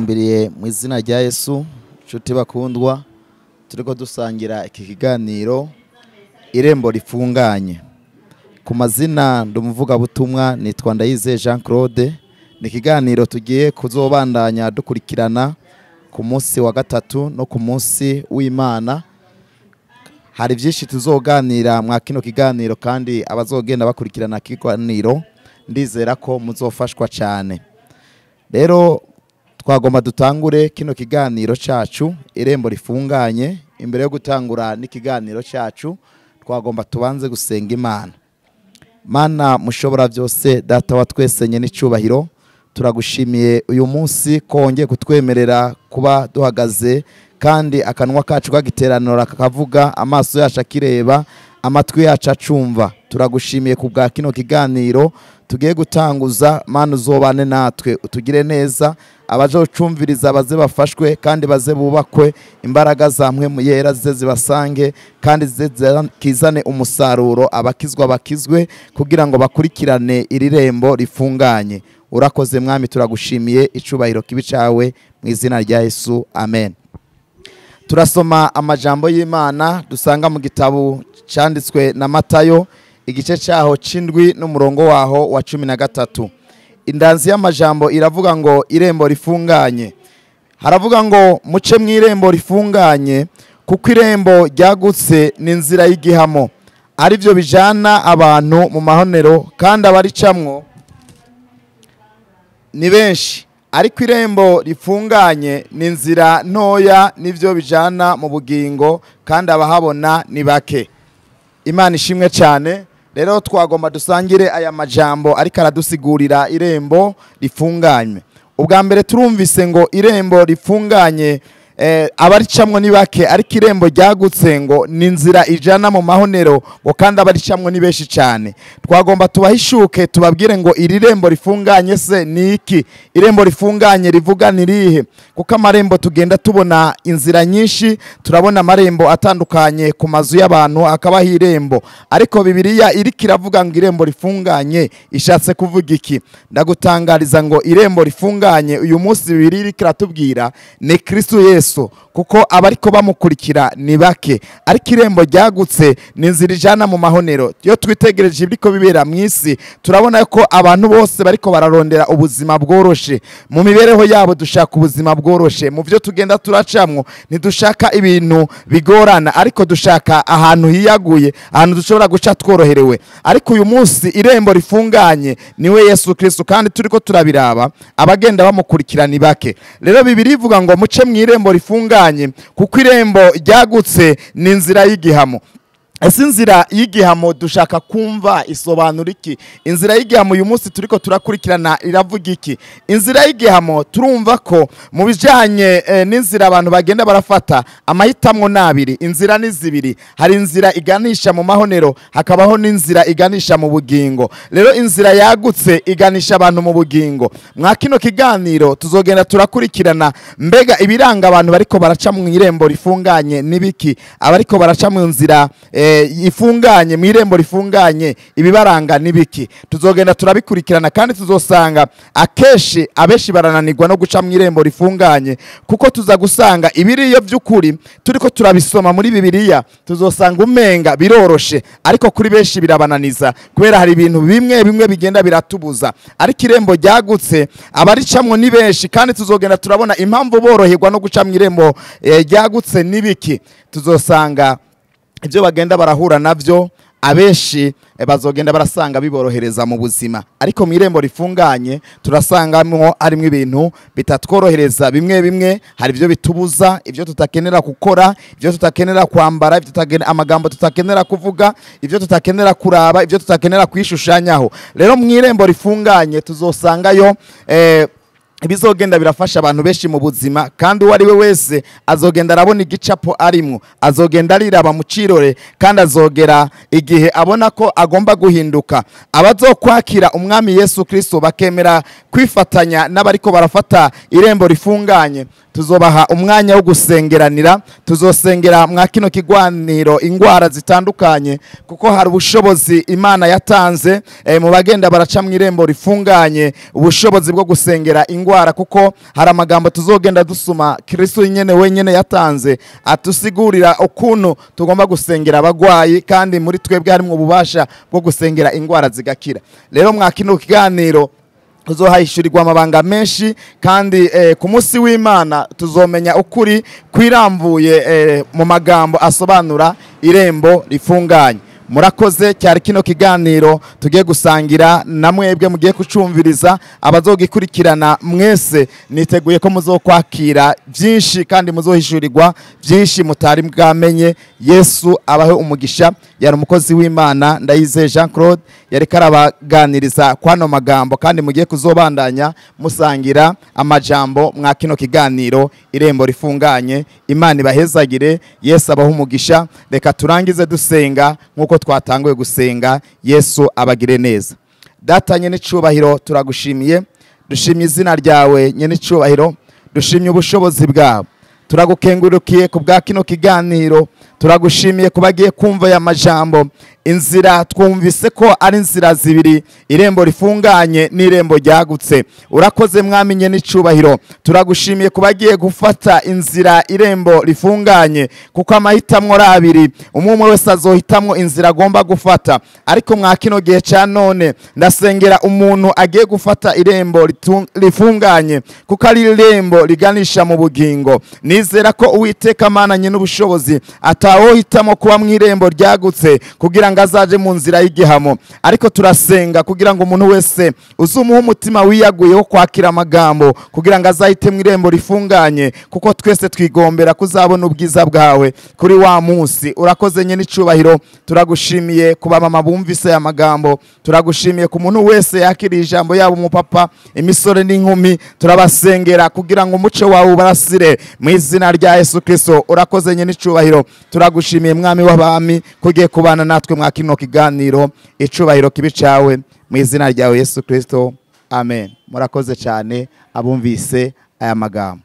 Ndabatumbiriye mu izina rya Yesu, nshuti bakundwa, turiko dusangira iki kiganiro irembo rifunganye. Ku mazina ndumuvuga butumwa nitwa Ndayizeye Jean Claude. Ni ikiganiro tugiye kuzobandanya dukurikirana ku munsi wa gatatu no ku munsi w'Imana. Hari byinshi tuzoganira mwa kino kiganiro, kandi abazogenda bakurikirana kiganiro ndizera ko muzofashwa cyane. Rero twagomba dutangure kino kiganiro cyacu irembo rifunganye. Imbere yo gutangura n'ikiganiro cyacu twagomba tubanze gusenga Imana. Mana mushobora byose, data wa twese nye n'icubahiro, turagushimiye uyu munsi ko wongeye kutwemerera kuba duhagaze, kandi akanwa kacu kagiteranura kakavuga, amaso yacu akireba, amatwi yacu acumva. Turagushimiye ku bwa kino kiganiro tugiye gutanguza. Mana uzobane natwe, utugire neza, abazocumviriza baze bafashwe kandi baze bubakwe, imbaraga za mwe yera zize zibasange kandi zikizane umusaruro, abakizwa bakizwe kugira ngo bakurikirane iri rembo rifunganye. Urakoze Mwami, turagushimiye, icubahiro kibi cawe mu izina rya Yesu, amen. Turasoma amajambo y'Imana dusanga mu gitabo cyanditswe na Matayo, igice cyaho c'indwi n'umurongo waho wa 13. Indanzi y'amajambo iravuga ngo irembo rifunganye. Haravuga ngo muce mu irembo rifunganye, kuko irembo ryagutse ni inzira y'igihamo, arivyo bijana abantu mu mahonero, kandi abaricamwo ni benshi. Ariko irembo rifunganye ni inzira ntoya, nivyo bijana mu bugingo, kandi abahabona ni bake. Imana ishimwe cyane. Rero twagomba dusangire aya majambo ariko aradusigurira irembo rifunganye. Ubwa mbere turumvise ngo irembo rifunganye abaricamwo ni bake, ariko irembo ryagutse ngo ni inzira ijana mu mahonero, ngo kandi abaricamwo ni benshi cyane. Twagomba tubahishuke tubabwire ngo iri rembo rifunganye se ni iki? Irembo rifunganye rivuga ni rihe? Kuko amarembo tugenda tubona inzira nyinshi, turabona amarembo atandukanye ku mazu y'abantu akabaho irembo, ariko Bibiliya iriko iravuga ngo irembo rifunganye ishatse kuvuga iki? Ndagutangariza ngo irembo rifunganye uyu munsi Bibiliya iriko iratubwira ni Kristo Yesu, kuko abariko bamukurikira ni bake. Ariko irembo ryagutse ni inzira ijana mu mahonero. Iyo twitegereje ibiriko bibera mu isi, turabona ko abantu bose bariko bararondera ubuzima bworoshe mu mibereho yabo. Dushaka ubuzima bworoshe mu byo tugenda turacamwo, ntidushaka ibintu bigorana, ariko dushaka ahantu hiyaguye, ahantu dushobora guca tworoherewe. Ariko uyu munsi irembo rifunganye niwe Yesu Kristo, kandi turiko turabiraba abagenda bamukurikira ni bake. Rero Bibiliya ivuga ngo muce mu irembo rifunganye, kuko irembo ryagutse ni inzira y'igihamo. Ese inzira y'igihamo dushaka kumva isobanura iki? Inzira y'igihamo uyu munsi turiko turakurikirana iravuga iki? Inzira y'igihamo turumva ko mu bijanye n'inzira abantu bagenda barafata amahitamwo nabiri, inzira ni zibiri. Hari inzira iganisha mu mahonero, hakabaho n'inzira iganisha mu bugingo. Rero inzira yagutse iganisha abantu mu bugingo. Mwa kino kiganiro tuzogenda turakurikirana mbega ibiranga abantu bariko baraca mu irembo rifunganye nibiki, abariko baraca mu nzira ifunganye mu irembo rifunganye ibibaranga nibiki. Tuzogenda turabikurikirana, kandi tuzosanga akeshi abeshi barananirwa no guca mu irembo rifunganye, kuko tuza gusanga ibiriyo by'ukuri turiko turabisoma muri Bibiliya, tuzosanga umenga biroroshe, ariko kuri benshi birabananiza kubera hari ibintu bimwe bimwe bigenda biratubuza. Ariko irembo ryagutse abaricamwo ni benshi, kandi tuzogenda turabona impamvu boroherwa no guca mu irembo ryagutse nibiki. Tuzosanga ibyo bagenda barahura navyo abenshi bazogenda barasanga biborohereza mu buzima. Ariko mu irembo rifunganye turasangamo harimo ibintu bitatworohereza bimwe bimwe. Hari ibyo bitubuza, ibyo tutakenera gukora, ibyo tutakenera kwambara, ibyo tutakenera, amagambo tutakenera kuvuga, ibyo tutakenera kuraba, ibyo tutakenera kwishushanyaho. Rero mu irembo rifunganye tuzosangayo ibizogenda birafasha abantu benshi mu buzima, kandi uwo ari we wese azogenda arabona igicapo arimwo, azogenda ariraba mu cirore, kandi azogera igihe abona ko agomba guhinduka. Abazokwakira umwami Yesu Kristo bakemera kwifatanya n'abariko barafata irembo rifunganye, Tuzobaha umwanya wo gusengeranira, tuzosengera mwa kino kigwaniro ingwara zitandukanye, kuko hari ubushobozi Imana yatanze mu bagenda baraca mu irembo rifunganye, ubushobozi bwo gusengera ingwara, kuko hari amagambo tuzogenda dusoma Kristo nyene wenyene yatanze atusigurira ukuntu tugomba gusengera abagwayi, kandi muri twebwe harimo ububasha bwo gusengera ingwara zigakira. Rero mwa kino kiganiro tuzohahishurirwa amabanga menshi, kandi ku munsi w'Imana tuzomenya ukuri kwirambuye mu magambo asobanura irembo rifunganye. Murakoze cyari kino kiganiro tugiye gusangira na mwebwe mugiye kucumviriza, abazogikurikirana mwese niteguye ko muzokwakira byinshi kandi muzohishurirwa byinshi mutari bwamenye. Yesu abahe umugisha. Yari umukozi w'Imana Ndayizeye Jean Claude, yari karabaganiriza kwano magambo, kandi mugiye kuzobandanya musangira amajambo mwa kino kiganiro irembo rifunganye. Imana ibahezagire, Yesu abahe umugisha. Reka turangize dusenga nkuko twatanguye gusenga. Yesu abagire neza. Data nyene icubahiro, turagushimiye, dushimye izina ryawe nyene icubahiro, dushimye ubushobozi bwawe, turagukengurukiye ku bwa kino kiganiro, turagushimiye kubagiye kumva ya majambo. Inzira twumvise ko ari inzira zibiri, irembo rifunganye n'irembo ryagutse. Urakoze Mwami nyene icubahiro, turagushimiye kubagiye gufata inzira irembo rifunganye, kuko amahitamwo ari abiri, umwe wese azohitamwo inzira agomba gufata. Ariko mwa kino gihe ca none ndasengera umuntu agiye gufata irembo rifunganye, kuko ari irembo riganisha mu bugingo. Nizera ko Uwiteka Mana nyene ubushobozi atawohitamo kuba mu irembo ryagutse kugira ngo azaje mu nzira y'igihamo. Ariko turasenga kugira ngo umuntu wese uzumuha umutima wiyaguye wo kwakira amagambo, kugira ngo azahite mu irembo rifunganye, kuko twese twigombera kuzabona ubwiza bwawe kuri wa munsi. Urakoze nyene icubahiro, turagushimiye kuba mama bumvise aya magambo, turagushimiye ku muntu wese yakiriye ijambo, yaba umupapa, imisore n'inkumi, turabasengera kugira ngo umuco wawe ubarasire mu izina rya Yesu Kristo. Urakoze nyene icubahiro, turagushimiye Mwami w'abami kugiye kubana natwe mwa kino kiganiro. Icubahiro kibi cawe mu izina ryawe Yesu Kristo, amen. Murakoze cyane abumvise aya magambo.